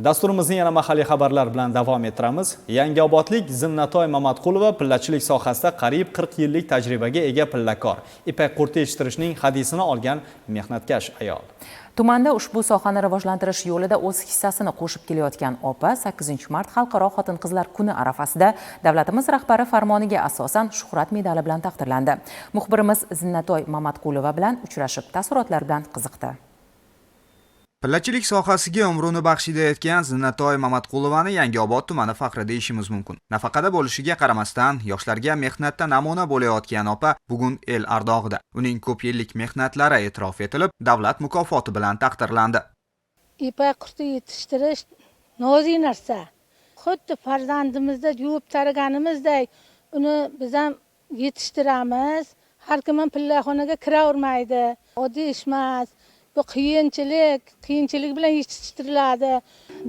Dasturimizni yana mahalliy xabarlar bilan davom ettiramiz. Yangiobodlik Zinnatoy Mamatqulova pillachilik sohasida qariyb 40 yillik tajribaga ega pillakor. Ipak qurti yetishtirishning hadisini olgan mehnatkash ayol. Tumanda ushbu sohani rivojlantirish yo'lida o'z hissasini qo'shib kelayotgan opa 8 mart Xalqaro xotin-qizlar kuni arafasida davlatimiz rahbari farmoniga asosan shuhrat medali bilan taqdirlandi. Muxbirimiz Zinnatoy Mamatqulova bilan uchrashib, taassurotlar bilan qiziqdi. Pillachilik sohasiga umrini baxshida etgan Zinnatoy Mamatqulovani Yangiobod tumani faxri deyishimiz mumkin. Nafaqada bo'lishiga qaramasdan, yoshlarga mehnatda namuna bo'layotgan opa bugun el ardog'ida. Uning ko'p yillik mehnatlari e'tirof etilib, davlat mukofoti bilan taqdirlandi. Ipak qurti yetishtirish nozik narsa. Xuddi farzandimizni yuvib taraganimizdek uni biz ham yetishtiramiz. Har kim ham pillaxonaga kiravermaydi. Oddiy ish emas. Bu qiyinchilik, qiyinchilik bilan yetishtiriladi.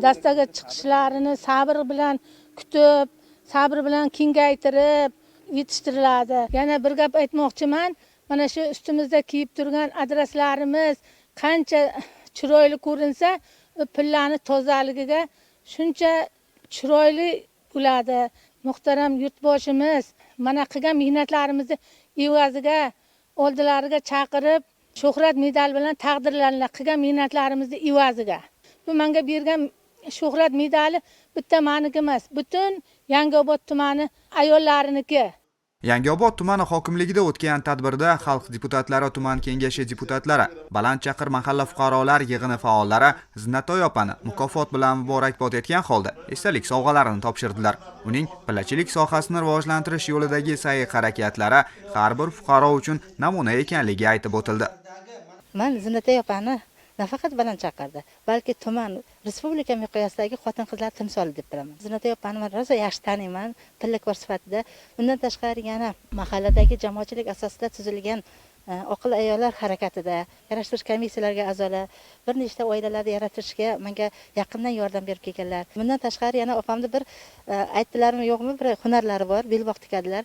Dastaga chiqishlarini sabr bilan kutib, sabr bilan kengaytirib yetishtiriladi. Yana bir gap aytmoqchiman. Mana shu ustimizda kiyib turgan adraslarimiz qancha chiroyli ko'rinsa, u pillani tozaligiga shuncha chiroyli bo'ladi. Muhtaram yurtboshimiz mana qilgan mehnatlarimizni evaziga oldilariga chaqirib, shuhrat medali bilan taqdirlandilar, qilgan mehnatlarimizni evaziga. Bu menga bergan shuhrat medali bitta maniki emas, butun Yangiobod tumani ayollariniki. Yangiobod tumani hokimligida o'tgan tadbirda xalq deputatlari tuman kengashi deputatlari, Balandchaqir mahalla fuqarolar yig'ini faollari Zinnatoy opani mukofot bilan muborakbod etgan holda esdalik sovg'alarini topshirdilar. Uning pillachilik sohasini rivojlantirish yo'lidagi sa'y harakatlari har bir fuqaro uchun namuna ekanligi aytib o'tildi. Man Zinnatoy opani nafaqat Balandchaqirda, balki tuman, respublika miqyosidagi xotin-qizlar timsoli deb bilaman. Zinnatoy opani man rosa yaxshi taniyman, pillakor sifatida. Bundan tashqari yana mahalladagi jamoatchilik asosida tuzilgan oqil ayollar harakatida, yarashtirish komissiyalariga a'zolar, bir nechta oilalarni yarashtirishga menga yaqindan yordam berib kelganlar. Bundan tashqari yana opamni bir aytdilarmi yo'qmi, bir hunarlari bor, belbog' tikadilar.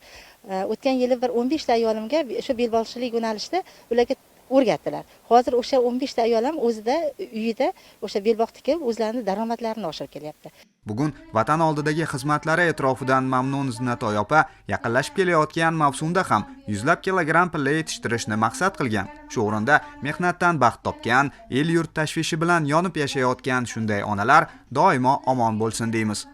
O'tgan yili bir 15 ta ayolimga shu belbog'chilik yo'nalishida ularga o'rgatdilar. Hozir o'sha 15 ta ayol ham o'zida uyida o'sha belbog' tikib, o'zlarini daromadlarini oshirib kelyapti. Bugun vatan oldidagi xizmatlari e'tirofidan mamnun Zinnatoy opa yaqinlashib kelayotgan mavsumda ham yuzlab kilogramm pilla yetishtirishni maqsad qilgan. Shu o'rinda mehnatdan baxt topgan, el-yurt tashvishi bilan yonib yashayotgan shunday onalar doimo omon bo'lsin deymiz.